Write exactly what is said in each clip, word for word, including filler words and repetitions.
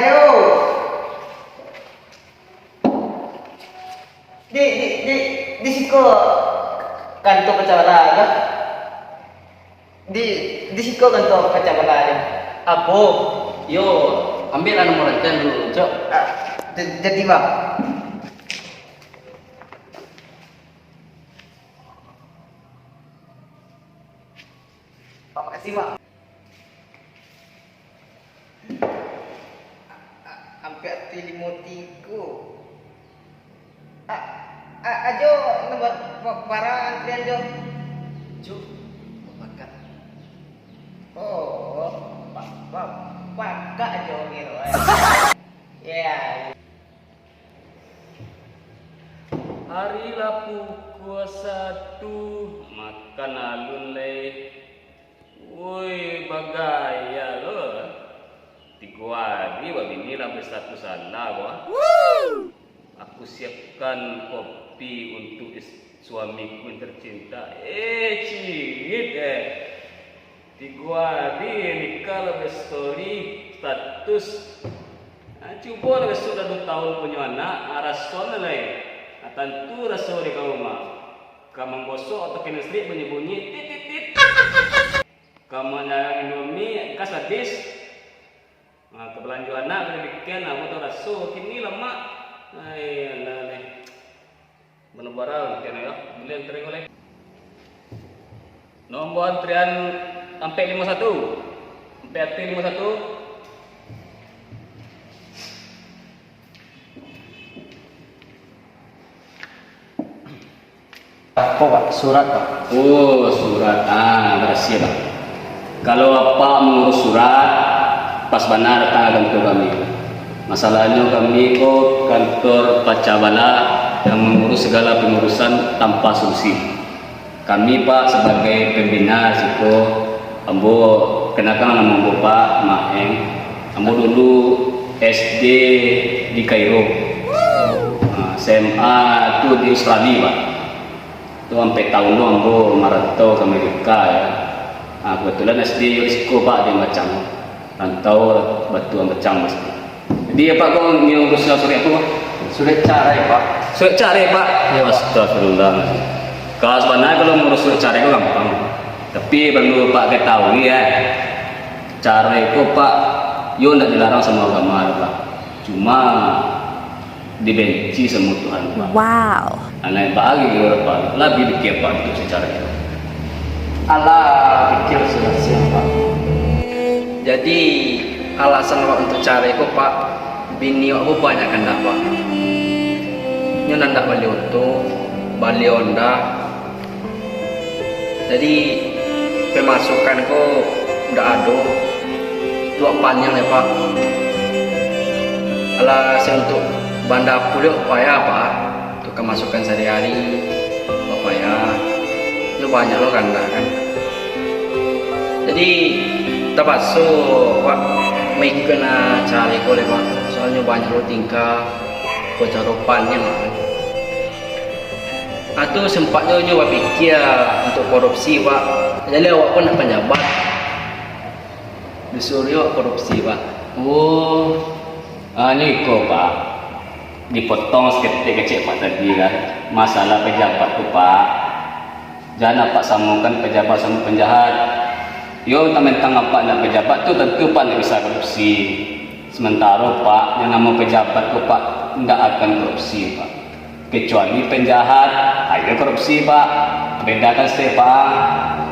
Ayo. Di, di, di, di siko kantor pacabala tu. Di, di siko kantor pacabala tu. Apo? Yo, ambiaklah nomor rantian dulu, Cok. Ah, ja-, jadi, Bang. Makasih, Bang. A-, a-, ampek ati limo tigo. A-, a-, ajo, nomor ba-, bara antrian jo. Cuk, bakak. Oh, ba-, ba-, bakak jo kiro, eh. Ya. Hari lah pukua satu, makan alun lai. Woi, bagaya lo. Tigo hari babini lah bastatus salah ko. Aku siapkan kopi untuk is-, suamiku yang tercinta. Eh, ciit, eh. Tigo hari nikah lah bastory, status. Ah, cubo lah bisuak dah duo taun punyo anak, ah, raso lai. Ah, tantu raso di ka rumah. Ka manggosok atau ka listrik bunyi-bunyi, tit, tit, tit. Ka manyalang Indomie, gas habis. Ah, ka balanjo anak, ka dibikin, ah, butuh raso, kini lamak. Ai, alah, lai. Mano bara antrian yo? Buliah antrian ko lai. Nomor antrian ampek limo satu. Ampek ati limo satu. Apo, Pak? Surat, Pak. Oh, surat. Ah, barasiah, Pak. Kalau Apak mangurus surat, pas bana datang ka kantua kami. Masalahnyo kami ko kantua pacabala yang mangurus sagalo pangurusan tanpa solusi. Kami, Pak, sabagai pambina siko, ambo, kanakang namo ambo, Pak, Maeng. Ambo dulu S D di Kairo. Ah, S M A tu di Australia, Pak. Tu ampek taun tu ambo marantau ka Amerika, ya. Ah, kebetulan S D yo di siko, Pak, di Bacang. Rantau Batu Ambacang, Bos. Jadi, Apak ko nio urus surat apo, Pak? Surat carai, Pak. Surat carai, Pak? Ya. Astagfirullah. Ka, sabananyo kalau ngurus surat carai ko gampang. Tapi paralu Apak katahui, ya. Carai ko, Pak, yo ndak dilarang samo agama, Pak. Cuma dibenci samo Tuhan, Pak. Wow. Alah, baa kiro, Pak, lah bapikia, Pak, untuak carai ko? Alah, pikia sudah siap, Pak. Jadi, alasan awak untuak carai ko, Pak, bini awak ko banyak kandak, Pak. Nyo nan andak bali oto, bali onda, Jadi, pemasukan ko ndak ado, tu awak paniang lai, Pak. Alah, se untuak bahan dapua tu payah, Pak. Untuak kamasukan sahari-hari, awak payah. Nyo banyak lo kandak kan. Jadi, tapaso awak maikun carai ko lai, Pak. Soalnyo banyak lo tingkah, ko caro paniang, Pak. Atu sempat juo nyo bapikia untuak korupsi, Pak. Jadi awak pun nak panjabat. Disuruah awak korupsi, Pak. Oh, ah, nyo iko, Pak. Dipotong saketek kecek Pak tadi, kan. Masalah pejabat tu, Pak. Jan Apak samokan pejabat samo penjahat. Yo, mentang-mentang Apak nak pejabat tu, tantu Apak nak bisa korupsi. Sementaro, Pak, yang namo pejabat tu, Pak, ndak akan korupsi, Pak. Kecuali penjahat, ayo korupsi, Pak. Bedakan step, Pak.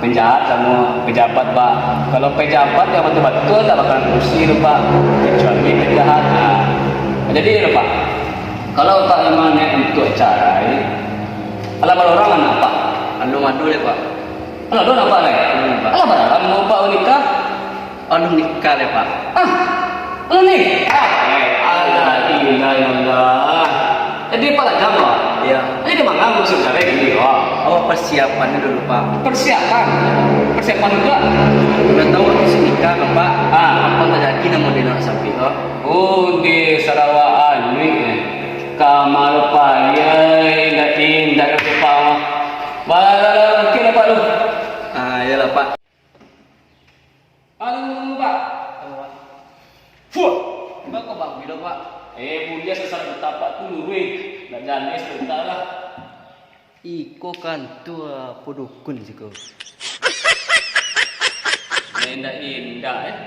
Penjahat samo pejabat, Pak. Kalau pejabat yang batua-batua, tak bakalan korupsi tu, Pak. Kecuali penjahat. Nah, jadi, Pak, kalau Pak memang niat untuak carai, alah, bara urang anak, Pak? Alun ado lai, Pak. Alah, ado anak, Pak, lai? Hmm, Pak. Alah, bara lamo Pak banikah? Alun nikah lai, Pak. Ah, alun nikah? Eh, alah, inna lillahi. Jadi, Pak lajang, Pak? Iya. Jadi, manga maksud carai gini, Pak? Oh, persiapan dulu, Pak. Persiapan? Persiapan untuak? Udah tahu habis nikah kan, Pak? Ah. Apa terjadi namo di nak sampai, Pak? Oh, di Sarawak anu, eh. Kamar payah, indah, indah, Pak. Balah, oke lah, Pak, lu. Ah, iyalah, Pak. Anu, Pak. Fuh. Bako, Bang? Kuliah sasaran utak Apak tu luruih, ndak jaleh sasaran utak lah. Iko kantua apo dukun siko? Indak-indak, eh.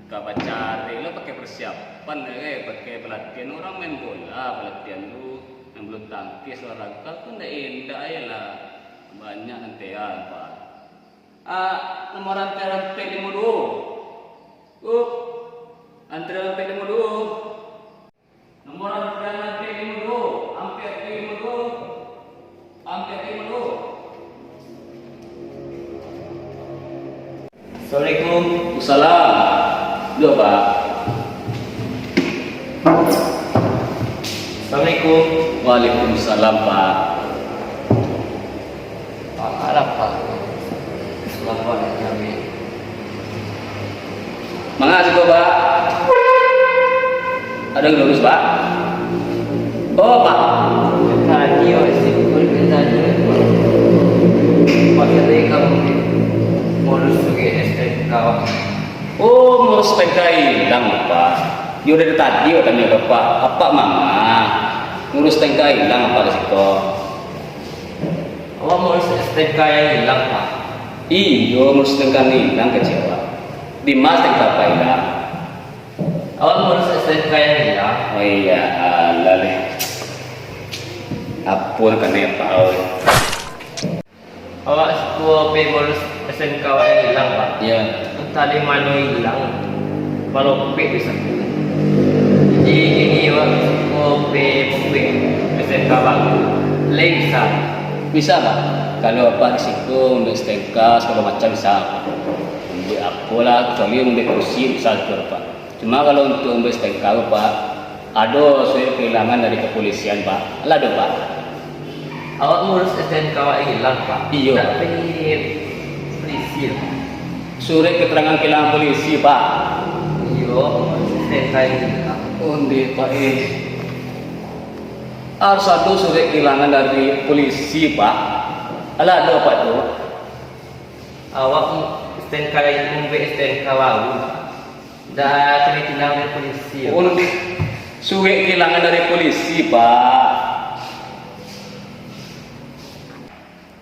Ka bacari lo pakai persiapan, eh, pakai pelatihan urang main bola, pelatihan tu main bulu tangkis, olahraga tu indak-indak aja lah. Banyak nanti apa. Ah, nomor antri rampek limo duo. Up, antri rampek limo duo. Nomor antri rampek limo duo, rampek limo duo, rampek limo duo. Assalamualaikum. Salam. Duo, Pak. Assalamualaikum. Waalaikumsalam, Pak. Alah, Pak. Selamat kami. Manga siko, Pak? Ado lurus, Pak? Oh, Pak. Tadi, oh, si Kul tadi. Pak, tadi kamu ngurus S T K, Pak. Oh, ngurus S T N K ilang, Pak. Yo, dari tadi awak tanyo ka Apak, Apak manga ngurus S T N K ilang, Apak, di siko. Awak ngurus S T N K nan ilang, Pak? Iyo, ngurus S T N K nan ilang, kecek awak. Di ma S T N K Apak ilang? Awak ngurus S T N K nan ilang. Oh iyo, alah leh. Apo nan kanai Apak, oi? Awak siko pai ngurus S T N K awak nan ilang, Pak. Iyo. Antah di mano ilang, balopek di saku. Jadi, kini awak siko pai mambuek S T N K baru. Lai bisa? Bisa, Pak. Kalau Apak di siko mambuek S T N K, sagalo macam bisa, Pak. Mambuek apo lah, kecuali mambuek kursi bisa, Pak. Cuma kalau untuak mambuek S T N K, Pak, ado surek keilangan dari kepolisian, Pak. Lah ado, Pak. Awak ngurus S T N K awak ilang, Pak. Iyo. Dari polisi, Pak. Surek keterangan keilangan polisi, Pak. Iyo, ngurus S T N K ilang. Onde, Pak, eh. Harus ado surek keilangan dari polisi, Pak. Lah ado, Pak, tu. Awak mu-, S T N K lai, mambuek S T N K baru, Pak. Dah kena tilang dari polisi, Pak. Onde, surek keilangan dari polisi, Pak.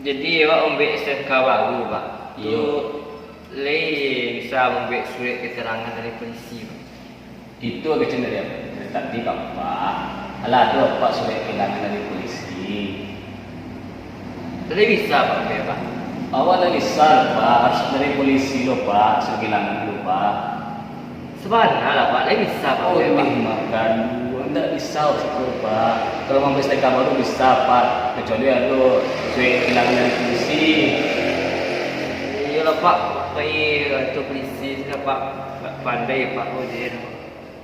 Jadi, awak mambuek S T N K baru, Pak. Iyo. Tu, lai bisa mambuek surek keterangan dari polisi, Pak. Itu kecek dari, dari tadi, Pak. Alah, ado Apak surek keilangan dari polisi. Lai bisa, Pak, mambuek, Pak? Awak lai bisa, Pak. Harus dari polisi lo, Pak. Surek keilangan lo, Pak. Sabana lah, Pak. Lai bisa, Pak, mambuek, Pak? Oh, ini makan. Ndak bisa, Pak, itu, Pak. Kalau mambuek S T N K baru bisa, Pak. Kecuali ado surek keilangan dari polisi. Iyolah, Pak. Pai kantua polisi, Pak. Ndak pandai, Pak, oh, jadi.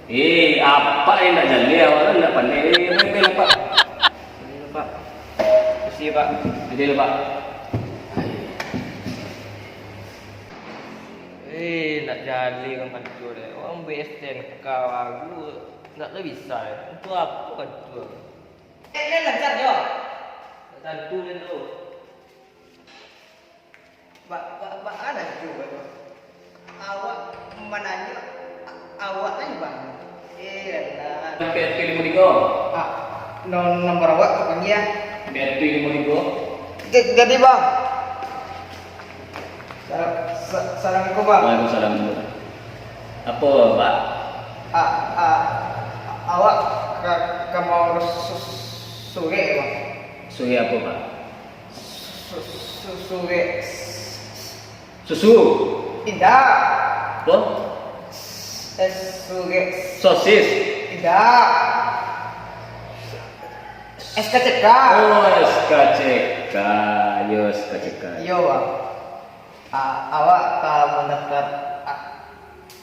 Eh, Apak nan ndak jaleh, awak ndak pandai. Eh, pandai, pandai, Pak. Pandai, Pak. Makasih, Pak. Pandai, Pak. Eh, ndak jaleh urang kantua deh. Urang mambuek S T N K baru, ndak ado bisa deh. Untuak apo kantua? Eh, lai lancar, yo. Tantu, lai tu. Ba, ba, ba, alah jo, ba. Awak mananyo, a-, awak nan, Bang. Eh, alah. P R P limo tigo. Ah, no-, nomor awak ka panggia, ah. P R P limo tigo. Ja-, jadi, Bang. Sa-, sa-, assalamualaikum, Bang. Waalaikumsalam. Apo, Pak? Ah, ah, awak ka, ka mau su-, surek, Bang. Surek apo, Pak? Su-, su-, surek s-, Susu? Indak. Apo? S-, eh, surek. Sosis? Indak. S K C K. Oh, S K C K. Yo, S K C K. Iyo, Bang. A-, awak ka mandaftar, a,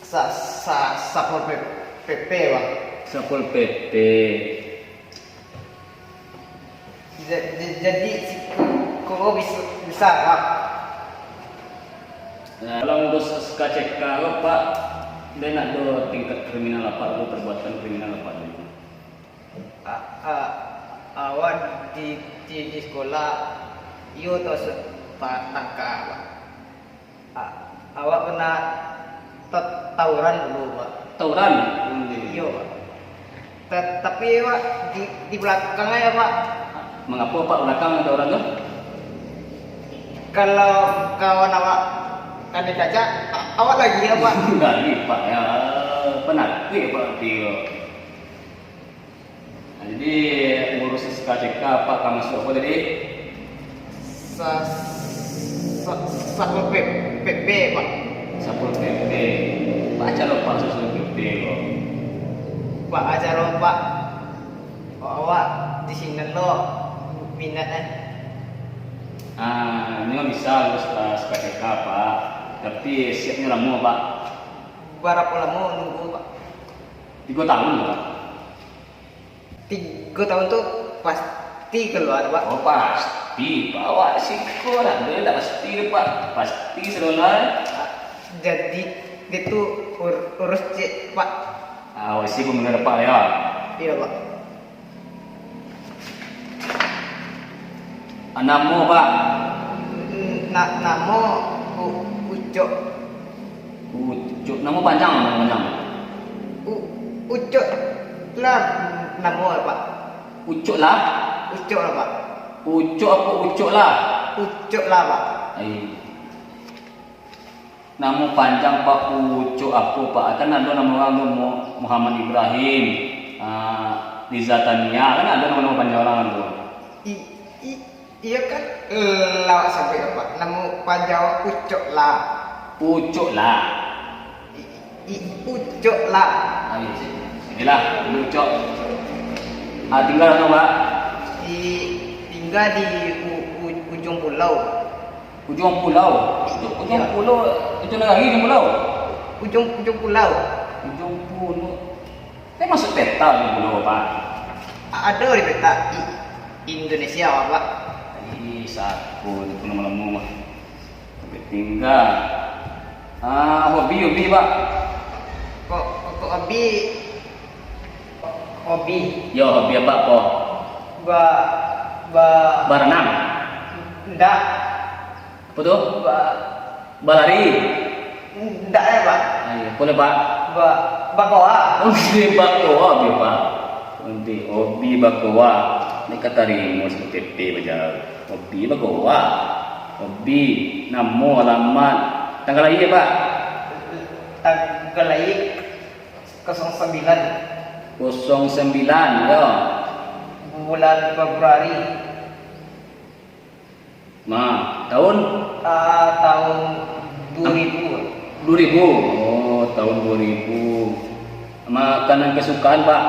sa-, sa-, Satpol P-, P P, Bang. Satpol P P. Ja-, ja-, jadi, siko bisa, bisa, Pak. Nah, kalau ngurus S K C K, Pak, den ado tingkat kriminal apak dulu, perbuatan kriminal apak dulu? A-, a-, awak di, di, di sekolah, iyo, tau se-, ta-, tangkap, Pak. A-, awak pernah ta-, tawuran dulu, Pak. Tawuran? Iyo, Pak. Ta-, tapi, Pak, di, di balakang aja, Pak. Mangapo, Pak, balakang ado urang tu? Kalau kawan awak kanai kaca, a-, awak lagi, Pak. Lagi, Pak, yo. Panakuik, Pak, ti ko. Nah, jadi, ngurus S K C K, Pak, ka masuak apo tadi? Sa-, sa-, Satpol P-, P P, Pak. Satpol P P. Baa caro Pak Satpol P P ko? Pak, acara Pak, awak di sinan lo minat, eh. Ah, nyo bisa ngurus, ah, S K C K, Pak. Tapi siapnyo lamo, Pak. Barapo lamo nunggu, Pak? Tigo tahun, Pak. Tigo tahun tu pasti kalua, Pak? Oh, pasti, Pak. Awak siko lah, ado ndak pasti tu, Pak. Pasti sadolah. Jadi, itu ur-, urus ciek, Pak. Ah, awak isi pun bener, Pak, yo. Iyo, Pak. Ah, namo, Pak? Na-, namo U-, Ucok. Ucok, namo panjang, namo panjang. U-, Ucok lah namo, Pak. Ucok lah? Ucok lah, Pak. Ucok apo Ucok lah? Ucok lah, Pak. Ai. Namo panjang, Pak, Ucok apo, Pak? Kan ado namo urang tu Mu-, Muhammad Ibrahim, ah, Riza Tania, kan ado namo-namo panjang urang tu. I-, i-, Iyo kan, lah awak sabuik, Pak. Namo panjang Ucok lah. Ucok lah. I-, i-, Ucok lah. Ah, iyo, sip. Inilah, Ucok. Ah, tingga di ma, Pak? Di, tingga di u-, u-, ujuang pulau. Ujuang pulau? Ujuang, ujuang pulau, ujuang nagari, ujuang pulau? Ujuang, ujuang pulau. Ujuang pulau. Tapi masuak peta tu pulau, Pak? A-, ado di peta I-, Indonesia, Pak. Ih, sako tu namo-namo mah. Sampai tingga. Ah, hobi, hobi, Pak? Kok, kok hobi? Hobi. Yo, hobi apak apo? Ba-, ba-, Baranang? Ndak. Apo tu? Ba-, Balari? Ndak, eh, Pak. Ayo, apo lai, Pak? Ba-, bakoa. Oh, iyo, bakoa, iyo, Pak. Onti hobi bakoa. Ni ka tarimo S P P bajau. Hobi bakoa. Hobi, namo, alamat. Tanggal lahia, Pak? Tanggal lahia kosong sambilan. Kosong sambilan, yo. Bulan Februari. Nah, tahun? Ah, tahun duo ribu. Duo ribu? Oh, tahun duo ribu. Makanan kesukaan, Pak?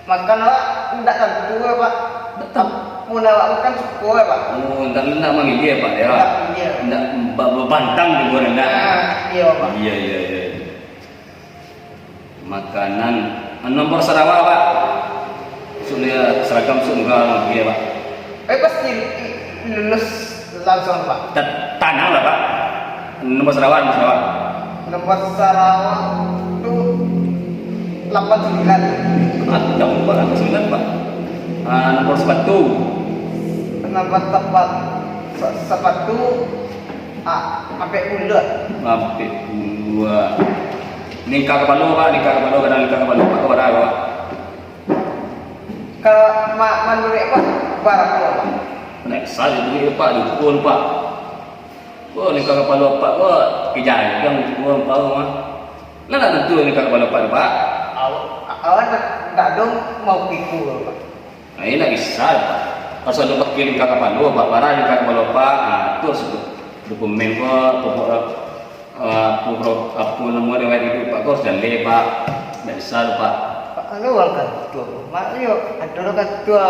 Makan awak ndak tantu, Pak. Ndak tantu. Mun awak makan suko, Pak. Oh, ndak, ndak mamiliah, Pak, yo? Ndak mamiliah. Ndak ba-, babantang juo ndak? Ah, iyo, Pak. Iyo, iyo, iyo. Makanan, nomor sarawa, Pak. Sudah seragam, sudah enggak, Pak. Eh, pasti lulus langsung, Pak. Ta-, tanang lah, Pak. Nomor sarawa, nomor sarawa. Nomor sarawa tu lapan sambilan. Ada, Pak, lapan sambilan, Pak. Ah, nomor sepatu. Nomor tepat se-, sepatu, ah, ampek puluah. Ampek puluah. Lingka kapalo, Pak, lingka kapalo, kadang lingka kapalo, Pak, kau ada, Pak? Kalau ma-, manuruik Apak, barapo, Pak? Nak sajo duit Apak, dukuang Apak. Ko lingka kapalo Apak ko, kejadian dukuang Apak ko mah. Lah nak tantu lingka kapalo Apak tu, Pak? Awak, awak ndak, ndak ado mau piku, Pak. Nah, ini ndak bisa, Pak. Kalau sudah pakai lingka kapalo Apak, barang lingka kapalo Apak, ah, tu harus dokumen ko, pokok Ah, apo, apo namo riwayat iduik Apak ko harus jaleh, Pak. Ndak bisa tu, Pak. Pak, anu urang kantua. Mak yo, ado urang kantua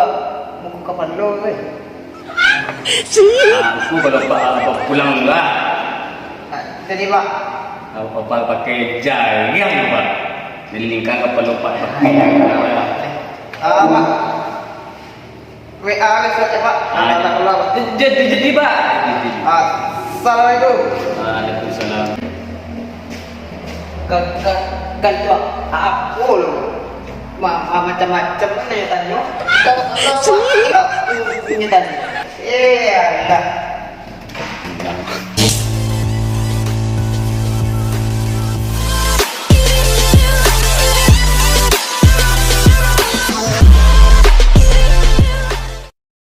muko kapalo tu. Ah, aku kalau Pak, apa pulang lah. Ah, jadi, Pak. Apa, Pak, pakai jariang, Pak. Jadi lingka kapalo Pak pakai jariang. Ah, Pak. W A bisuak, Pak. Ah, tak keluar, Pak. Jadi, jadi, Pak. Assalamualaikum. Waalaikumsalam. Ka-, ka-, kantua apo lo? Ma-, ma-, macam-macam nyo tanyo. Nyo tanyo. Eh, alah.